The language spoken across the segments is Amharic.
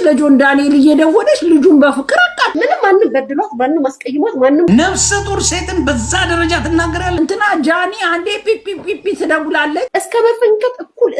ለጆን ዳንኤል እየደወለች ልጁን በፍቅር አቃ ምንም ማንም በድሏት፣ ማንም አስቀይሟት፣ ማንም ነፍሰ ጡር ሴትን በዛ ደረጃ ትናገራለህ። እንትና ጃኒ አንዴ ፒፒ ፒፒ ትደውላለች። እስከ መፈንከት እኩል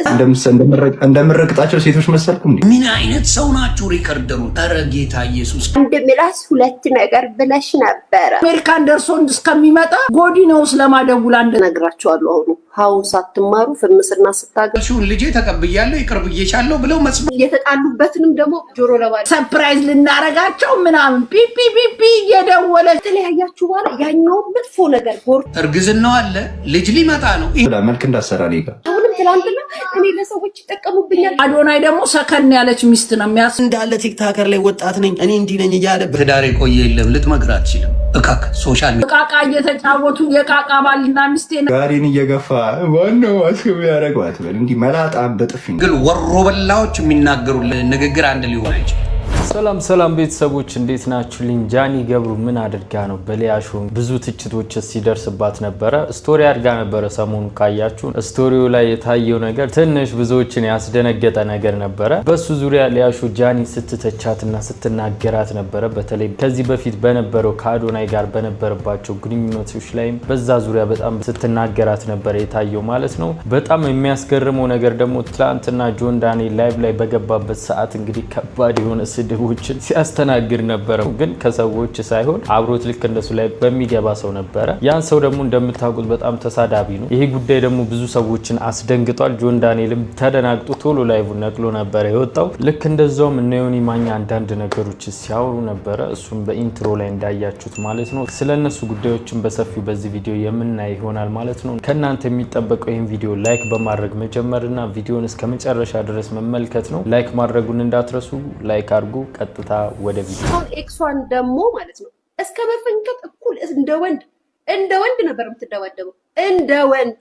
እንደምረግጣቸው ሴቶች መሰልኩ እንዴ? ምን አይነት ሰው ናችሁ? recorder ኡ ኧረ ጌታ ኢየሱስ። አንድ ምላስ ሁለት ነገር ብለሽ ነበረ። አሜሪካን ደርሶ እስከሚመጣ ጎዲነው ስለማደውላ እንደ ነግራቸዋለሁ። አሁኑ ሀውን ሳትማሩ ፍምስና ስታገ ሽውን ልጄ ተቀብያለሁ ይቅር ብዬሻለሁ ብለው መስማ የተጣሉበትንም ደግሞ ጆሮ ለባል surprise ልናረጋቸው ምናምን ፒፒ ፒፒ እየደወለች ከተለያያችሁ በኋላ ያኛውን መጥፎ ነገር ጎር እርግዝናው አለ፣ ልጅ ሊመጣ ነው። መልክ እንዳሰራ እኔ ጋር አሁንም ትላንትና እኔ ለሰዎች ይጠቀሙብኛል። አዶናይ ደግሞ ሰከን ያለች ሚስት ነው የሚያስ እንዳለ TikToker ላይ ወጣት ነኝ እኔ እንዲህ ነኝ እያለ ትዳር የቆየ የለም፣ ልትመክር አትችልም። እካክ social ቃቃ እየተጫወቱ የቃቃ ባልና ሚስቴ ጋሪን እየገፋ ዋናው አስገቢ ያደረገው አትበል። እንዲህ መላጣም በጥፊ ግን ወሮ በላዎች የሚናገሩ ንግግር አንድ ሊሆን አይችልም። ሰላም ሰላም ቤተሰቦች፣ እንዴት ናችሁ? ጃኒ ገብሩ ምን አድርጋ ነው በሊያሾ ብዙ ትችቶች ሲደርስባት ነበረ። Story አድርጋ ነበረ ሰሞኑ ካያችሁ፣ story ው ላይ የታየው ነገር ትንሽ ብዙዎችን ያስደነገጠ ነገር ነበረ። በሱ ዙሪያ ሊያሾ ጃኒ ስትተቻትና ስትናገራት ነበረ። በተለይ ከዚህ በፊት በነበረው ከአዶናይ ጋር በነበረባቸው ግንኙነቶች ላይም በዛ ዙሪያ በጣም ስትናገራት ነበረ የታየው ማለት ነው። በጣም የሚያስገርመው ነገር ደግሞ ትላንትና ጆን ዳንኤል live ላይ በገባበት ሰዓት እንግዲህ ከባድ የሆነ ስድቦችን ሲያስተናግድ ነበረ። ግን ከሰዎች ሳይሆን አብሮት ልክ እንደሱ ላይ በሚገባ ሰው ነበረ። ያን ሰው ደግሞ እንደምታውቁት በጣም ተሳዳቢ ነው። ይሄ ጉዳይ ደግሞ ብዙ ሰዎችን አስደንግጧል። ጆን ዳንኤልም ተደናግጦ ቶሎ live ነቅሎ ነበረ የወጣው። ልክ እንደዛውም እነ ዮኒ ማኛ አንዳንድ ነገሮች ሲያወሩ ነበረ። እሱም በ intro ላይ እንዳያችሁት ማለት ነው። ስለ እነሱ ጉዳዮችን በሰፊው በዚህ ቪዲዮ የምናይ ይሆናል ማለት ነው። ከእናንተ የሚጠበቀው ይህን ቪዲዮ like በማድረግ መጀመርና ቪዲዮን እስከ መጨረሻ ድረስ መመልከት ነው። Like ማድረጉን እንዳትረሱ። Like አድርጉ። ቀጥታ ወደ ቪዲዮ። አሁን ex ዋን ደግሞ ማለት ነው እስከ መፈንከት እኩል እንደ ወንድ እንደ ወንድ ነበር የምትደባደበው። እንደ ወንድ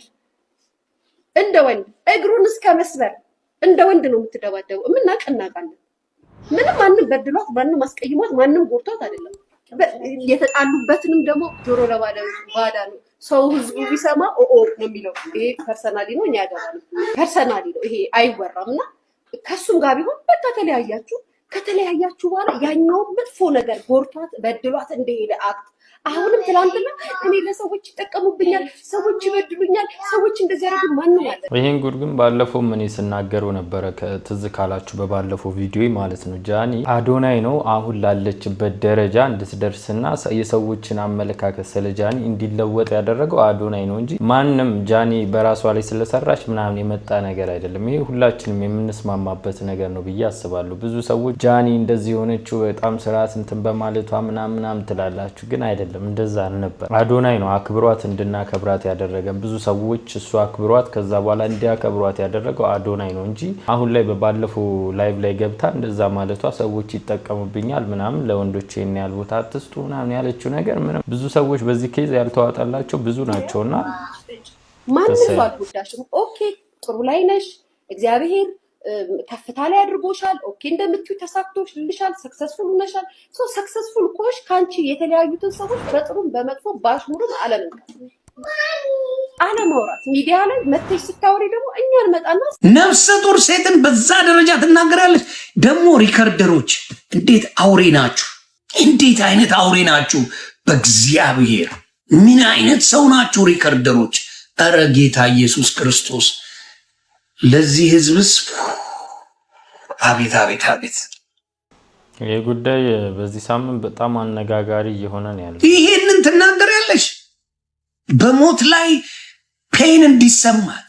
እንደ ወንድ እግሩን እስከ መስበር እንደ ወንድ ነው የምትደባደበው። የምናውቅ እናውቃለን። ምንም ማንም በድሏት፣ ማንም አስቀይሟት፣ ማንም ጎድቷት አይደለም። የተጣሉበትንም ደግሞ ጆሮ ለባለ ባዳ ነው። ሰው ህዝቡ ቢሰማ ኦኦ ነው የሚለው። ይሄ personally ነው፣ እኛ ያገባል personally ነው፣ ይሄ አይወራም። እና ከሱም ጋር ቢሆን በቃ ተለያያችሁ። ከተለያያችሁ በኋላ ያኛውን መጥፎ ነገር ጎርቷት በድሏት እንደሄደ act አሁንም ትላንትና እኔ ለሰዎች ይጠቀሙብኛል፣ ሰዎች ይበድሉኛል፣ ሰዎች እንደዚህ ያደርጉ ማንም አለ። ይህን ጉድ ግን ባለፈው እኔ ስናገረው ነበረ፣ ትዝ ካላችሁ በባለፈው ቪዲዮ ማለት ነው። ጃኒ አዶናይ ነው አሁን ላለችበት ደረጃ እንድትደርስና የሰዎችን አመለካከት ስለ ጃኒ እንዲለወጥ ያደረገው አዶናይ ነው እንጂ ማንም ጃኒ በራሷ ላይ ስለሰራች ምናምን የመጣ ነገር አይደለም። ይሄ ሁላችንም የምንስማማበት ነገር ነው ብዬ አስባለሁ። ብዙ ሰዎች ጃኒ እንደዚህ የሆነችው በጣም ስርዓት እንትን በማለቷ ምናምን ምናምን ትላላችሁ፣ ግን አይደለም፣ እንደዛ አልነበር። አዶናይ ነው አክብሯት እንድናከብራት ያደረገን። ብዙ ሰዎች እሱ አክብሯት ከዛ በኋላ እንዲያከብሯት ያደረገው አዶናይ ነው እንጂ አሁን ላይ በባለፈው live ላይ ገብታ እንደዛ ማለቷ ሰዎች ይጠቀሙብኛል ምናምን ለወንዶች ይሄን ያህል ቦታ አትስጡ ምናምን ያለችው ነገር ምንም ብዙ ሰዎች በዚህ case ያልተዋጠላቸው ብዙ ናቸውና ማንም ሰው አልጎዳሽም። Okay፣ ጥሩ ላይ ነሽ። እግዚአብሔር ከፍታ ላይ አድርጎሻል። Okay፣ እንደምትዩ ተሳክቶልሻል። Successful ሆነሻል። So successful ከሆንሽ ከአንቺ የተለያዩትን ሰዎች በጥሩም በመጥፎ ባሽሙርም አለመንካት፣ አለማውራት፣ ሚዲያ ላይ መተሽ ስታወሪ ደግሞ እኛን መጣና ነፍሰ ጡር ሴትን በዛ ደረጃ ትናገራለች። ደግሞ recorder ኦች እንዴት አውሬ ናችሁ! እንዴት አይነት አውሬ ናችሁ! በእግዚአብሔር ምን አይነት ሰው ናችሁ recorder ኦች? ኧረ ጌታ ኢየሱስ ክርስቶስ ለዚህ ህዝብስ አቤት አቤት አቤት። ይህ ጉዳይ በዚህ ሳምንት በጣም አነጋጋሪ እየሆነ ነው ያለው። ይሄንን ትናገሪያለሽ በሞት ላይ pain እንዲሰማት።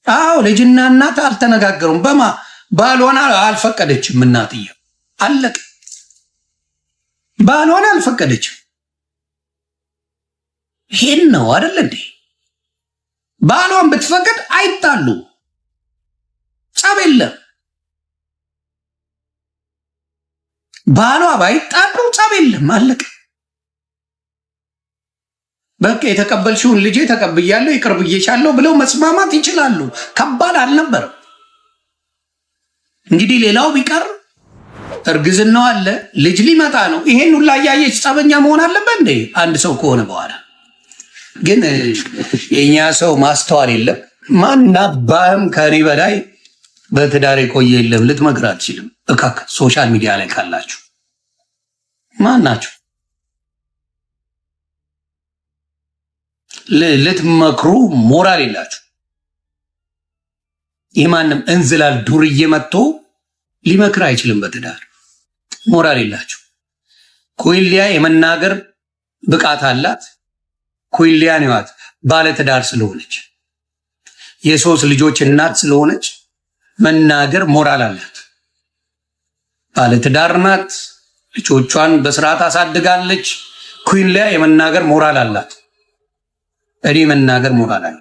አዎ፣ ልጅና እናት አልተነጋገሩም። በማ ባልሆነ አልፈቀደችም። እናትየው አለቀ። ባልሆነ አልፈቀደችም። ይሄን ነው አይደል እንዴ? ባሏን ብትፈቅድ አይጣሉ፣ ጸብ የለም። ባሏ ባይጣሉ ጸብ የለም። አለቀ። በቃ የተቀበልሽውን ልጄ ተቀብያለሁ ይቅር ብዬሻለሁ ብለው መስማማት ይችላሉ። ከባድ አልነበረም። እንግዲህ ሌላው ቢቀር እርግዝናው አለ፣ ልጅ ሊመጣ ነው። ይሄን ሁላ እያየች ጸበኛ መሆን አለበት እንዴ? አንድ ሰው ከሆነ በኋላ ግን የእኛ ሰው ማስተዋል የለም። ማናባህም ከኔ በላይ በትዳር የቆየ የለም። ልትመክር አትችልም። እካክ social media ላይ ካላችሁ ማን ናችሁ? ልትመክሩ ሞራል የላችሁ። ይህ ማንም እንዝላል ዱርዬ መጥቶ ሊመክር አይችልም። በትዳር ሞራል የላችሁ። ኩዊን ሊያ የመናገር ብቃት አላት። ኩዊን ሊያን ይዋት ባለትዳር ስለሆነች የሶስት ልጆች እናት ስለሆነች መናገር ሞራል አላት። ባለትዳር ናት። ልጆቿን በስርዓት አሳድጋለች። ኩዊን ሊያ የመናገር ሞራል አላት። እኔ መናገር ሞራል አለ።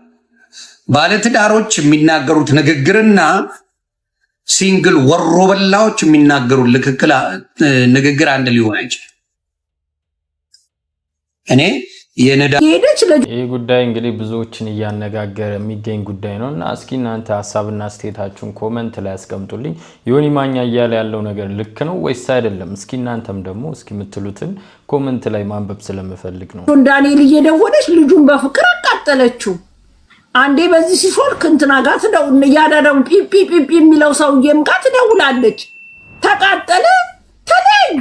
ባለትዳሮች የሚናገሩት ንግግርና single ወሮ በላዎች የሚናገሩት ንግግር አንድ ሊሆን አይችልም። እኔ የነዳ ሄደች። ይህ ጉዳይ እንግዲህ ብዙዎችን እያነጋገረ የሚገኝ ጉዳይ ነው እና እስኪ እናንተ ሀሳብና አስተያየታችሁን comment ላይ አስቀምጡልኝ። ዮኒ ማኛ እያለ ያለው ነገር ልክ ነው ወይስ አይደለም? እስኪ እናንተም ደግሞ እስኪ የምትሉትን comment ላይ ማንበብ ስለምፈልግ ነው። ዳንኤል እየደወለች ልጁን በፍቅር አቃጠለችው። አንዴ በዚህ ሲሾልክ እንትና ጋር ትደው እያዳደው ፒፒ ፒፒ የሚለው ሰውዬም ጋር ትደውላለች። ተቃጠለ፣ ተለያዩ።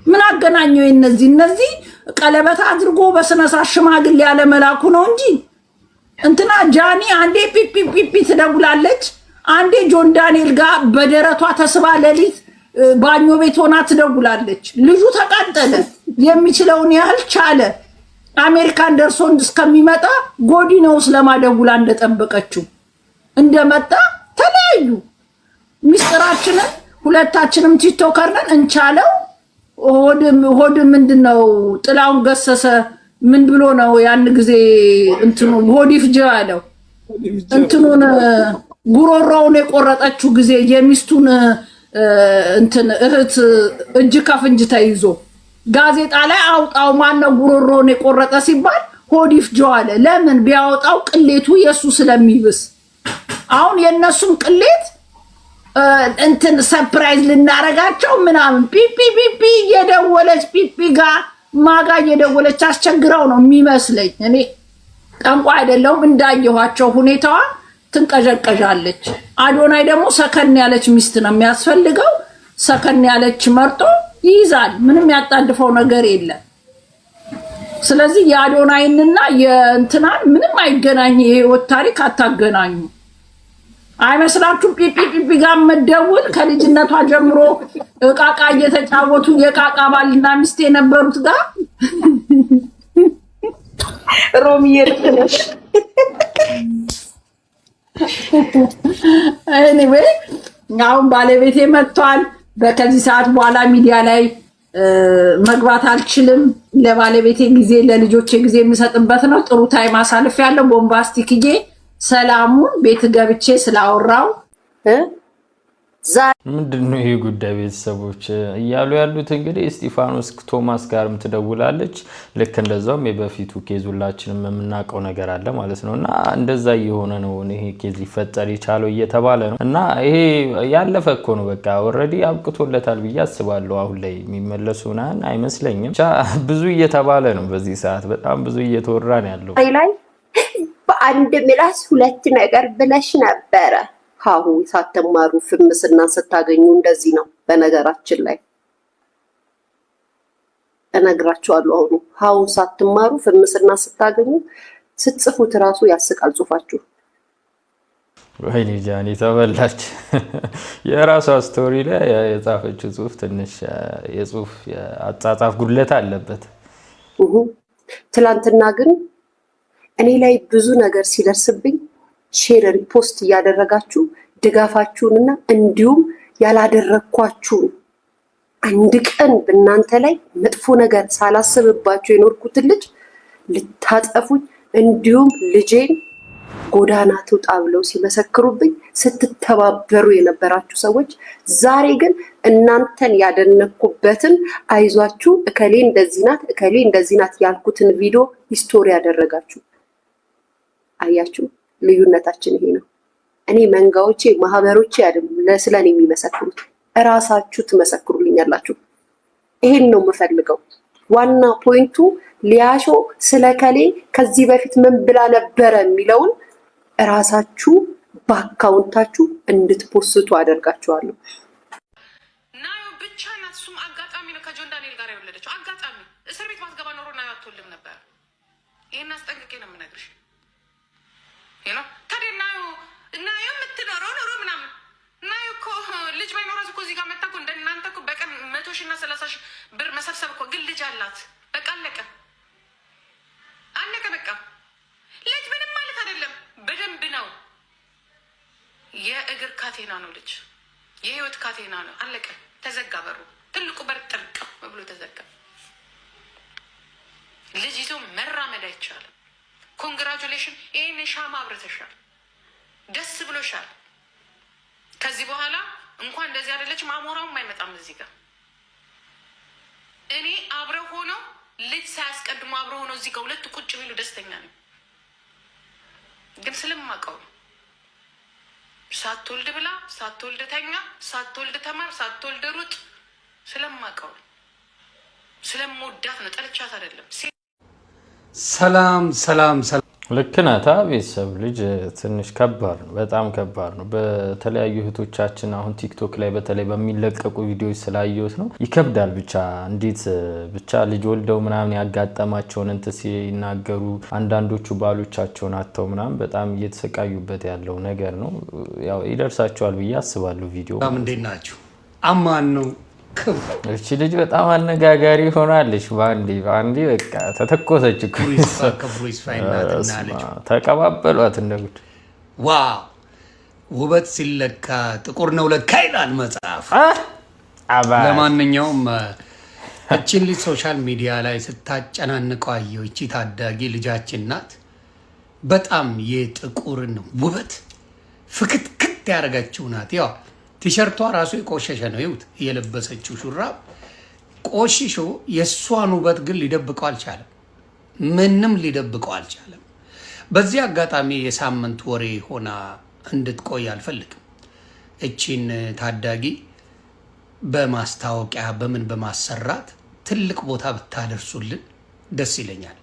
ምን አገናኘው? እነዚህ ቀለበት አድርጎ በስነ ስርዓት ሽማግሌ ያለ መላኩ ነው እንጂ እንትና ጃኒ አንዴ ፒፒ ፒፒ ትደውላለች፣ አንዴ ጆን ዳንኤል ጋር በደረቷ ተስባ ሌሊት ባኞ ቤት ሆና ትደውላለች። ልጁ ተቃጠለ፣ የሚችለውን ያህል ቻለ። አሜሪካን ደርሶ እስከሚመጣ ጎዲነው ስለማደውላ እንደጠበቀችው እንደመጣ ተለያዩ። ሚስጥራችንን ሁለታችንም TikToker ነን እንቻለው። ሆድ ምንድን ነው ጥላውን ገሰሰ ምን ብሎ ነው ያን ጊዜ እንትኑ ሆድ ይፍጀ አለው። እንትኑን ጉሮሮውን የቆረጠችው ጊዜ የሚስቱን እንትን እህት እጅ ከፍንጅ ተይዞ ጋዜጣ ላይ አውጣው ማነው ጉሮሮውን የቆረጠ ሲባል ሆድ ይፍጀው አለ። ለምን ቢያወጣው ቅሌቱ የእሱ ስለሚብስ። አሁን የእነሱም ቅሌት እንትን surprise ልናረጋቸው ምናምን ፒፒ ፒፒ እየደወለች ፒፒ ጋ ማጋ እየደወለች አስቸግረው ነው የሚመስለኝ። እኔ ጠንቋ አይደለሁም፣ እንዳየኋቸው ሁኔታዋ ትንቀዠቀዣለች። አዶናይ ደግሞ ሰከን ያለች ሚስት ነው የሚያስፈልገው። ሰከን ያለች መርጦ ይይዛል። ምንም ያጣድፈው ነገር የለም። ስለዚህ የአዶናይንና የእንትናን ምንም አይገናኝ። የህይወት ታሪክ አታገናኙ። አይመስላችሁም? ፒፒ ፒፒ ጋር መደውል ከልጅነቷ ጀምሮ እቃቃ እየተጫወቱ የቃቃ ባልና ሚስት የነበሩት ጋር ሮሚዬ ልክ ነሽ። Anyway አሁን ባለቤቴ መጥቷል። ከዚህ ሰዓት በኋላ ሚዲያ ላይ መግባት አልችልም። ለባለቤቴ ጊዜ ለልጆቼ ጊዜ የምሰጥበት ነው። ጥሩ time አሳልፍ ያለው ቦምባስቲክዬ ሰላሙን ቤት ገብቼ ስላወራው ምንድን ነው ይህ ጉዳይ? ቤተሰቦች እያሉ ያሉት እንግዲህ እስጢፋኖስ ቶማስ ጋርም ትደውላለች። ልክ እንደዛውም የበፊቱ case ሁላችንም የምናውቀው ነገር አለ ማለት ነው። እና እንደዛ እየሆነ ነው ይሄ case ሊፈጠር የቻለው እየተባለ ነው። እና ይሄ ያለፈ እኮ ነው፣ በቃ already አብቅቶለታል ብዬ አስባለሁ። አሁን ላይ የሚመለሱ ምናምን አይመስለኝም። ብቻ ብዙ እየተባለ ነው በዚህ ሰዓት፣ በጣም ብዙ እየተወራ ነው ያለው። ላይ በአንድ ምላስ ሁለት ነገር ብለሽ ነበረ። ሀሁ ሳትማሩ ፍምስናን ስታገኙ እንደዚህ ነው። በነገራችን ላይ እነግራችኋለሁ። አሁኑ ሀሁ ሳትማሩ ፍምስና ስታገኙ ስትጽፉት እራሱ ያስቃል ጽሁፋችሁ። ወይኔ ጃኒ ተበላች። የራሷ story ላይ የጻፈችው ጽሁፍ ትንሽ የጽሁፍ አጻጻፍ ጉድለት አለበት። ትላንትና ግን እኔ ላይ ብዙ ነገር ሲደርስብኝ share repost እያደረጋችሁ ድጋፋችሁንና እንዲሁም ያላደረግኳችሁን አንድ ቀን በእናንተ ላይ መጥፎ ነገር ሳላስብባችሁ የኖርኩትን ልጅ ልታጠፉኝ እንዲሁም ልጄን ጎዳና ትውጣ ብለው ሲመሰክሩብኝ ስትተባበሩ የነበራችሁ ሰዎች ዛሬ ግን እናንተን ያደነኩበትን አይዟችሁ እከሌ እንደዚህ ናት እከሌ እንደዚህ ናት ያልኩትን ቪዲዮ history ያደረጋችሁ አያችሁ። ልዩነታችን ይሄ ነው። እኔ መንጋዎቼ ማህበሮቼ አይደሉም ለስለኔ የሚመሰክሩት እራሳችሁ ትመሰክሩልኛላችሁ። ይሄን ነው የምፈልገው። ዋና point ኡ ሊያሾ ስለ ከሌ ከዚህ በፊት ምን ብላ ነበረ የሚለውን እራሳችሁ በአካውንታችሁ እንድትፖስቱ አደርጋችኋለሁ። ናዮ ብቻ ናት። እሱም አጋጣሚ ነው ከጆን ዳንኤል ጋር የወለደችው አጋጣሚ። እስር ቤት ባትገባ ኖሮ ናዮ አትወልድም ነበር። ይህን አስጠንቅቄ ነው የምነግርሽ። ነው ታዲያ ናዮ ናዮ የምትኖረው ኖሮ ምናምን ናዮ እኮ ልጅ ባይኖራት እኮ እዚህ ጋር መታ እኮ እንደናንተ እኮ በቀን 100,000 እና 30,000 ብር መሰብሰብ እኮ ግን ልጅ አላት። በቃ አለቀ አለቀ። በቃ ልጅ ምንም ማለት አይደለም። በደንብ ነው የእግር ካቴና ነው ልጅ የህይወት ካቴና ነው። አለቀ። ተዘጋ በሩ። ትልቁ በር ጥርቅም ብሎ ተዘጋ። ልጅ ይዞ መራመድ አይቻልም። Congratulation፣ ይህን ሻማ አብርተሻል፣ ደስ ብሎሻል። ከዚህ በኋላ እንኳን እንደዚህ አይደለችም፣ አሞራውም አይመጣም እዚህ ጋር። እኔ አብረው ሆነው ልጅ ሳያስቀድሙ አብረው ሆነው እዚህ ጋር ሁለቱ ቁጭ ቢሉ ደስተኛ ነኝ፣ ግን ስለማውቀው ሳትወልድ ብላ፣ ሳትወልድ ተኛ፣ ሳትወልድ ተማር፣ ሳትወልድ ሩጥ ስለማውቀው ስለምወዳት ነው። ጠልቻት አይደለም። ሰላም ሰላም ሰላም። ልክ ናታ። ቤተሰብ ልጅ ትንሽ ከባድ ነው፣ በጣም ከባድ ነው። በተለያዩ እህቶቻችን አሁን ቲክቶክ ላይ በተለይ በሚለቀቁ ቪዲዮዎች ስላየሁት ነው ይከብዳል። ብቻ እንዴት ብቻ ልጅ ወልደው ምናምን ያጋጠማቸውን እንትን ሲናገሩ አንዳንዶቹ ባሎቻቸውን አጥተው ምናምን በጣም እየተሰቃዩበት ያለው ነገር ነው። ያው ይደርሳቸዋል ብዬ አስባለሁ ቪዲዮ። እንዴት ናችሁ? አማን ነው። እቺ ልጅ በጣም አነጋጋሪ ሆናለች። በአንዴ በአንዴ በቃ ተተኮሰች እኮ፣ ተቀባበሏት እንደ ጉድ። Wow ውበት ሲለካ ጥቁር ነው ለካ ይላል መጽሐፍ። ለማንኛውም እችን ልጅ social media ላይ ስታጨናንቀው አየሁ። እቺ ታዳጊ ልጃችን ናት። በጣም የጥቁርን ውበት ፍክትክት ያደረገችው ናት። ያው ቲሸርቷ ራሱ የቆሸሸ ነው። ይሁት የለበሰችው ሹራብ ቆሽሾ፣ የእሷን ውበት ግን ሊደብቀው አልቻለም። ምንም ሊደብቀው አልቻለም። በዚህ አጋጣሚ የሳምንት ወሬ ሆና እንድትቆይ አልፈልግም። እቺን ታዳጊ በማስታወቂያ በምን በማሰራት ትልቅ ቦታ ብታደርሱልን ደስ ይለኛል።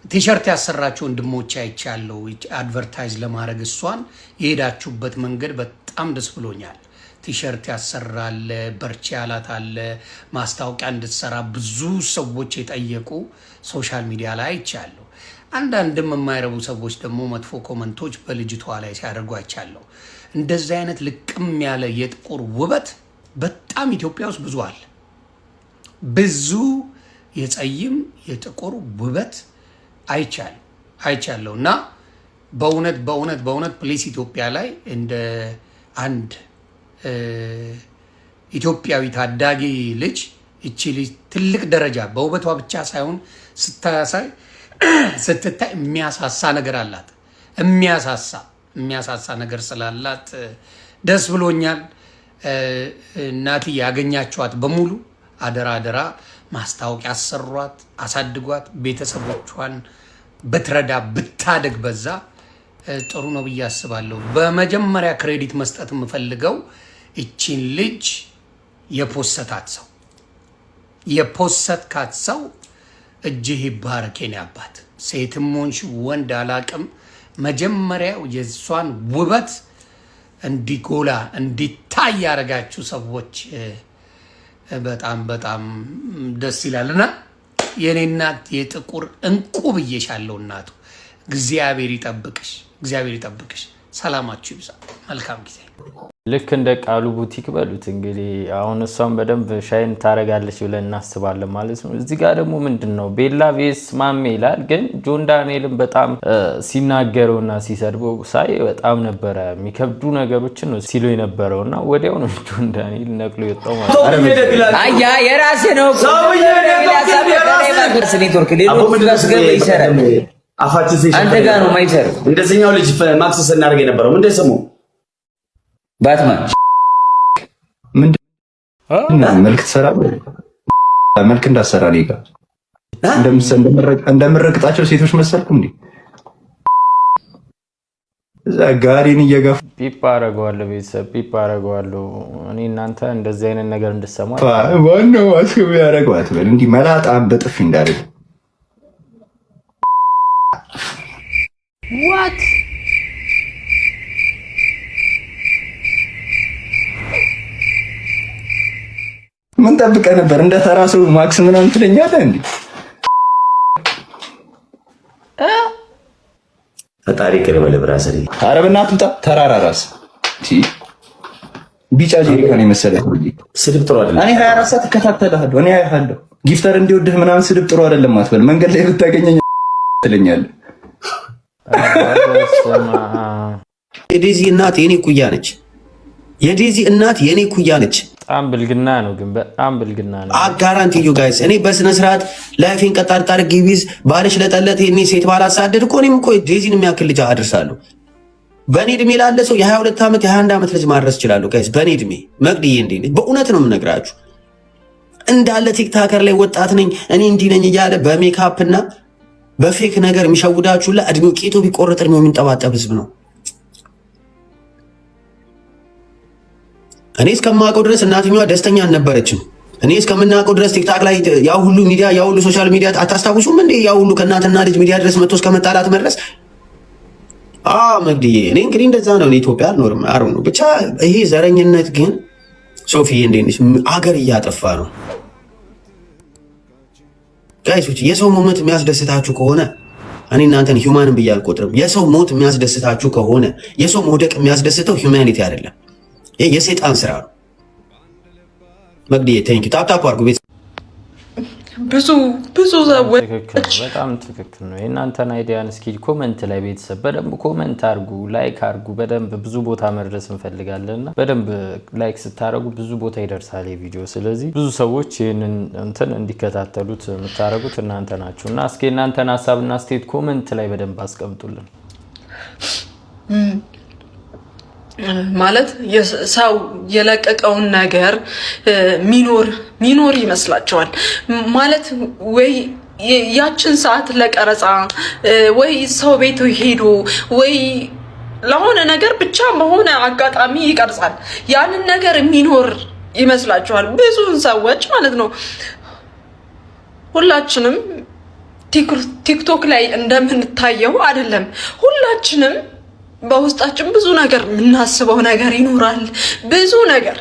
ቲሸርት ያሰራችሁ ወንድሞች አይቻለሁ። Advertise ለማድረግ እሷን የሄዳችሁበት መንገድ በጣም ደስ ብሎኛል። ቲሸርት ያሰራል፣ በርቺ ያላት አለ፣ ማስታወቂያ እንድትሰራ ብዙ ሰዎች የጠየቁ social media ላይ አይቻለሁ። አንዳንድም የማይረቡ ሰዎች ደግሞ መጥፎ comment ኦች በልጅቷ ላይ ሲያደርጉ አይቻለሁ። እንደዚህ አይነት ልቅም ያለ የጥቁር ውበት በጣም ኢትዮጵያ ውስጥ ብዙ አለ። ብዙ የጸይም የጥቁር ውበት አይቻለሁ እና በእውነት በእውነት በእውነት please ኢትዮጵያ ላይ እንደ አንድ ኢትዮጵያዊ ታዳጊ ልጅ እቺ ልጅ ትልቅ ደረጃ በውበቷ ብቻ ሳይሆን ስታሳይ ስትታይ የሚያሳሳ ነገር አላት። የሚያሳሳ ነገር ስላላት ደስ ብሎኛል። እናት ያገኛችኋት በሙሉ አደራ አደራ ማስታወቂያ አሰሯት፣ አሳድጓት። ቤተሰቦቿን ብትረዳ ብታደግ በዛ ጥሩ ነው ብዬ አስባለሁ። በመጀመሪያ credit መስጠት የምፈልገው እቺን ልጅ የፖሰታት ሰው የፖሰትካት ሰው እጅህ ይባረክ የኔ አባት። ሴትም ሆንሽ ወንድ አላቅም፣ መጀመሪያው የእሷን ውበት እንዲጎላ እንዲታይ ያደረጋችሁ ሰዎች በጣም በጣም ደስ ይላል እና የኔ እናት የጥቁር እንቁ ብዬሻለሁ። እናቱ እግዚአብሔር ይጠብቅሽ፣ እግዚአብሔር ይጠብቅሽ። ሰላማችሁ ይብዛ። መልካም ጊዜ። ልክ እንደ ቃሉ ቡቲክ በሉት እንግዲህ አሁን እሷን በደንብ shine ታደርጋለች ብለን እናስባለን ማለት ነው። እዚህ ጋር ደግሞ ምንድን ነው ቤላ vs ማሜ ይላል። ግን ጆን ዳንኤልን በጣም ሲናገረውና ሲሰድበው ሳይ በጣም ነበረ የሚከብዱ ነገሮችን ነው ሲሉ የነበረው እና ወዲያው ነው ጆን ዳንኤል ነቅሎ የወጣው ማለት ነው። አያ የራሴ ነው ኔትወርክ ይሰራል። አንተ ጋር ነው የማይሰራው። እንደዚህኛው ልጅ ማክስ ስናደርግ የነበረው ምንድን ስሙ ባትማን ምንድን መልክ ትሰራለህ? መልክ እንዳሰራ እኔ ጋር እንደምረግጣቸው ሴቶች መሰልኩ እንዴ? እዛ ጋሪን እየገፋ ፒፕ አደርገዋለሁ፣ ቤተሰብ ፒፕ አደርገዋለሁ። እኔ እናንተ እንደዚህ አይነት ነገር እንድሰማ ዋናው ማስክ ያደረገው አትበል። እንዲህ መላጣም በጥፊ እንዳደረገ What? ምን ጠብቀህ ነበር? እንደ ተራ ሰው ማክስ ምናምን ትለኛለህ እንዴ? ፈጣሪ ይቅር በል brother። ኧረ በእናትህ ውጣ። ተራራ ራስ ቢጫ ጄሪካን የመሰለ ስድብ ጥሩ አይደለም። እኔ 24 ሰዓት እከታተልሃለሁ። እኔ አያለሁ። Gifter እንዲወድህ ምናምን ስድብ ጥሩ አይደለም አትበል። መንገድ ላይ ብታገኘኝ ትለኛለህ። የዴዚ እናት የኔ ኩያ ነች። የዴዚ እናት የኔ ኩያ ነች። በጣም ብልግና ነው ግን በጣም ብልግና ነው። I guarantee you guys፣ እኔ በስነ ስርዓት life ኤን ቀጥ አድርጌ ቢይዝ ባልሽ ለጠለጥ እኔ ሴት ባላሳደድ እኮ እኔም እኮ ዴዚን የሚያክል ልጅ አድርሳለሁ። በእኔ እድሜ ላለ ሰው የ22 ዓመት የ21 ዓመት ልጅ ማድረስ እችላለሁ። Guys፣ በእኔ እድሜ መቅድዬ እንዴ፣ በእውነት ነው የምነግራችሁ። እንዳለ TikToker ላይ ወጣት ነኝ እኔ እንዲህ ነኝ እያለ በሜካፕ እና በ fake ነገር የሚሸውዳችሁ እድሜው ቂጡ ቢቆረጥ እድሜው የሚንጠባጠብ ህዝብ ነው። እኔ እስከማውቀው ድረስ እናትኛዋ ደስተኛ አልነበረችም። እኔ እስከምናውቀው ድረስ TikTok ላይ ያ ሁሉ ሚዲያ፣ ያ ሁሉ social media አታስታውሱም እንዴ? ያ ሁሉ ከእናትና ልጅ ሚዲያ ድረስ መጥቶ እስከመጣላት መድረስ። መግድዬ፣ እኔ እንግዲህ እንደዛ ነው። እኔ ኢትዮጵያ አልኖርም። አሩ ነው ብቻ ይሄ ዘረኝነት ግን ሶፊዬ እንዴት ነሽ? አገር እያጠፋ ነው guys ኦች። የሰው ሞት የሚያስደስታችሁ ከሆነ እኔ እናንተን human ን ብዬ አልቆጥርም። የሰው ሞት የሚያስደስታችሁ ከሆነ፣ የሰው መውደቅ የሚያስደስተው humanity አይደለም። ይሄ የሰይጣን ስራ ነው። መግድዬ thank you። Tap tap አድርጉ ቤት። ብዙ ብዙ ሰዎች ትክክል ነው። በጣም ትክክል ነው። የእናንተን idea ን እስኪ comment ላይ ቤተሰብ በደንብ comment አድርጉ፣ like አድርጉ። በደንብ ብዙ ቦታ መድረስ እንፈልጋለን እና በደንብ like ስታደርጉ ብዙ ቦታ ይደርሳል የቪዲዮ። ስለዚህ ብዙ ሰዎች ይህንን እንትን እንዲከታተሉት የምታደርጉት እናንተ ናችሁ እና እስኪ የእናንተን ሀሳብና አስተያየት comment ላይ በደንብ አስቀምጡልን። ማለት ሰው የለቀቀውን ነገር ሚኖር ይመስላቸዋል። ማለት ወይ ያችን ሰዓት ለቀረጻ ወይ ሰው ቤት ሄዶ ወይ ለሆነ ነገር ብቻ በሆነ አጋጣሚ ይቀርጻል። ያንን ነገር የሚኖር ይመስላቸዋል ብዙን ሰዎች ማለት ነው። ሁላችንም TikTok ላይ እንደምንታየው አይደለም። ሁላችንም በውስጣችን ብዙ ነገር የምናስበው ነገር ይኖራል። ብዙ ነገር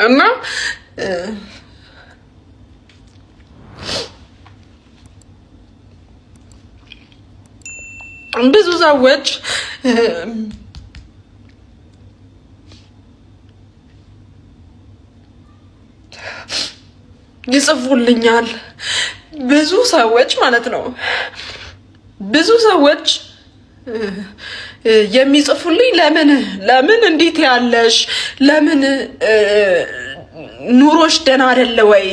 እና ብዙ ሰዎች ይጽፉልኛል። ብዙ ሰዎች ማለት ነው። ብዙ ሰዎች የሚጽፉልኝ ለምን እንዴት ያለሽ፣ ለምን ኑሮሽ ደህና አይደለ ወይ፣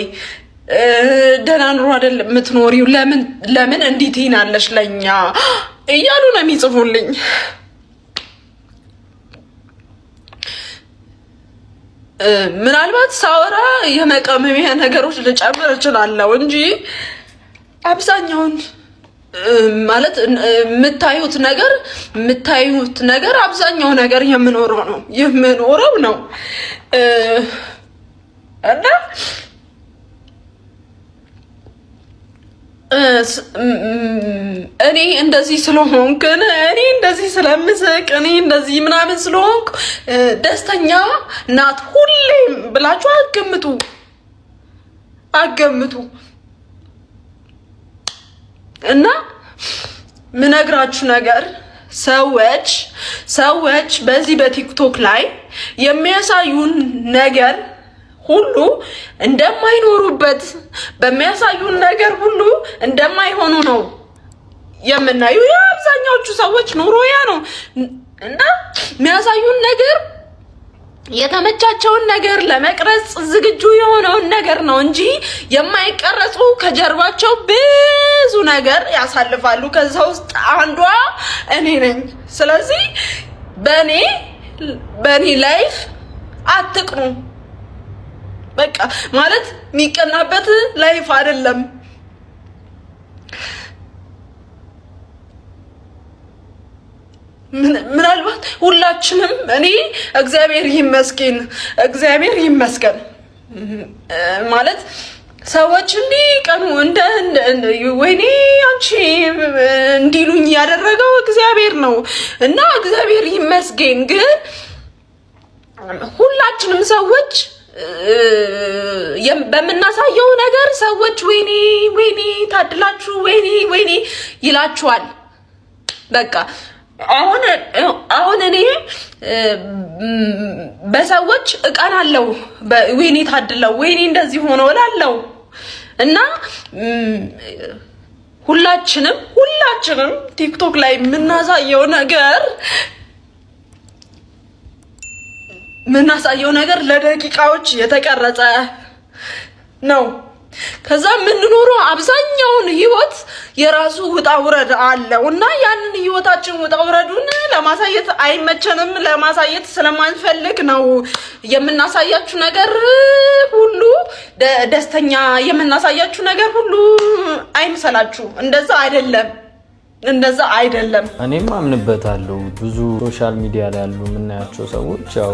ደህና ኑሮ አይደለ የምትኖሪው፣ ለምን እንዴት ይናለሽ ለኛ እያሉ ነው የሚጽፉልኝ። ምናልባት ሳወራ የመቀመሚያ ነገሮች ልጨምር እችላለሁ እንጂ አብዛኛውን ማለት የምታዩት ነገር አብዛኛው ነገር የምኖረው ነው እና እኔ እንደዚህ ስለሆንክ፣ እኔ እንደዚህ ስለምስቅ፣ እኔ እንደዚህ ምናምን ስለሆንክ ደስተኛ ናት ሁሌም ብላችሁ አትገምቱ አትገምቱ። እና ምነግራችሁ ነገር ሰዎች በዚህ በ TikTok ላይ የሚያሳዩን ነገር ሁሉ እንደማይኖሩበት፣ በሚያሳዩን ነገር ሁሉ እንደማይሆኑ ነው የምናዩ። የአብዛኛዎቹ ሰዎች ኑሮ ያ ነው እና የሚያሳዩን ነገር የተመቻቸውን ነገር፣ ለመቅረጽ ዝግጁ የሆነውን ነገር ነው እንጂ የማይቀረጹ ከጀርባቸው ብዙ ነገር ያሳልፋሉ። ከዛ ውስጥ አንዷ እኔ ነኝ። ስለዚህ በእኔ life አትቅኑ። በቃ ማለት የሚቀናበት life አይደለም። ምናልባት ሁላችንም እኔ እግዚአብሔር ይመስገን፣ እግዚአብሔር ይመስገን ማለት ሰዎች እንዲቀኑ እንደ ወይኔ አንቺ እንዲሉኝ ያደረገው እግዚአብሔር ነው እና እግዚአብሔር ይመስገን። ግን ሁላችንም ሰዎች በምናሳየው ነገር ሰዎች ወይኔ ወይኔ ታድላችሁ ወይኔ ወይኔ ይላችኋል። በቃ አሁን እኔ በሰዎች እቀናለሁ። ወይኔ ታድለው፣ ወይኔ እንደዚህ ሆኖ እላለሁ። እና ሁላችንም ቲክቶክ ላይ የምናሳየው ነገር ለደቂቃዎች የተቀረጸ ነው። ከዛ የምንኖረው አብዛኛውን ህይወት የራሱ ውጣ ውረድ አለው እና ያንን ህይወታችን ውጣ ውረዱን ለማሳየት አይመቸንም። ለማሳየት ስለማንፈልግ ነው የምናሳያችሁ ነገር ሁሉ ደስተኛ የምናሳያችሁ ነገር ሁሉ አይምሰላችሁ። እንደዛ አይደለም። እንደዛ አይደለም። እኔም አምንበታለሁ። ብዙ social media ላይ ያሉ የምናያቸው ሰዎች ያው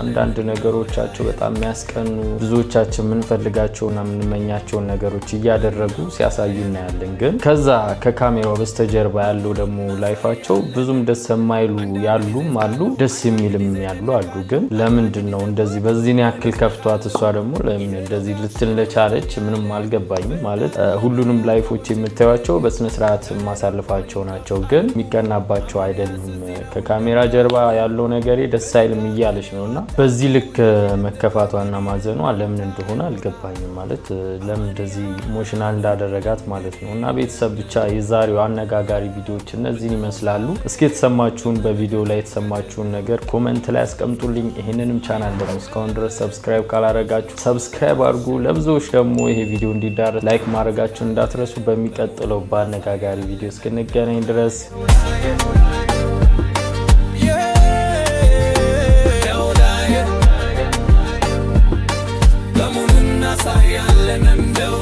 አንዳንድ ነገሮቻቸው በጣም የሚያስቀኑ፣ ብዙዎቻችን የምንፈልጋቸውና የምንመኛቸውን ነገሮች እያደረጉ ሲያሳዩ እናያለን። ግን ከዛ ከካሜራው በስተጀርባ ያለው ደግሞ life ኣቸው ብዙም ደስ የማይሉ ያሉም አሉ፣ ደስ የሚልም ያሉ አሉ። ግን ለምንድን ነው እንደዚህ በዚህን ያክል ከፍቷት እሷ ደግሞ ለምን እንደዚህ ልትል ለቻለች ምንም አልገባኝም። ማለት ሁሉንም life ኦች የምታዩቸው በስነስርዓት ማሳልፋቸው ናቸው፣ ግን የሚቀናባቸው አይደሉም። ከካሜራ ጀርባ ያለው ነገሬ ደስ አይልም እያለች ነው እና በዚህ ልክ መከፋቷና ማዘኗ ለምን እንደሆነ አልገባኝም። ማለት ለምን እንደዚህ emotional እንዳደረጋት ማለት ነው። እና ቤተሰብ ብቻ የዛሬው አነጋጋሪ ቪዲዮዎች እነዚህን ይመስላሉ። እስኪ የተሰማችሁን በቪዲዮ ላይ የተሰማችሁን ነገር comment ላይ አስቀምጡልኝ። ይህንንም ቻናል ደግሞ እስካሁን ድረስ subscribe ካላረጋችሁ subscribe አድርጉ። ለብዙዎች ደግሞ ይሄ ቪዲዮ እንዲዳረስ like ማድረጋችሁን እንዳትረሱ። በሚቀጥለው በአነጋጋሪ ቪዲዮ እስክንገናኝ ድረስ ለሙን እናሳያለን እንደው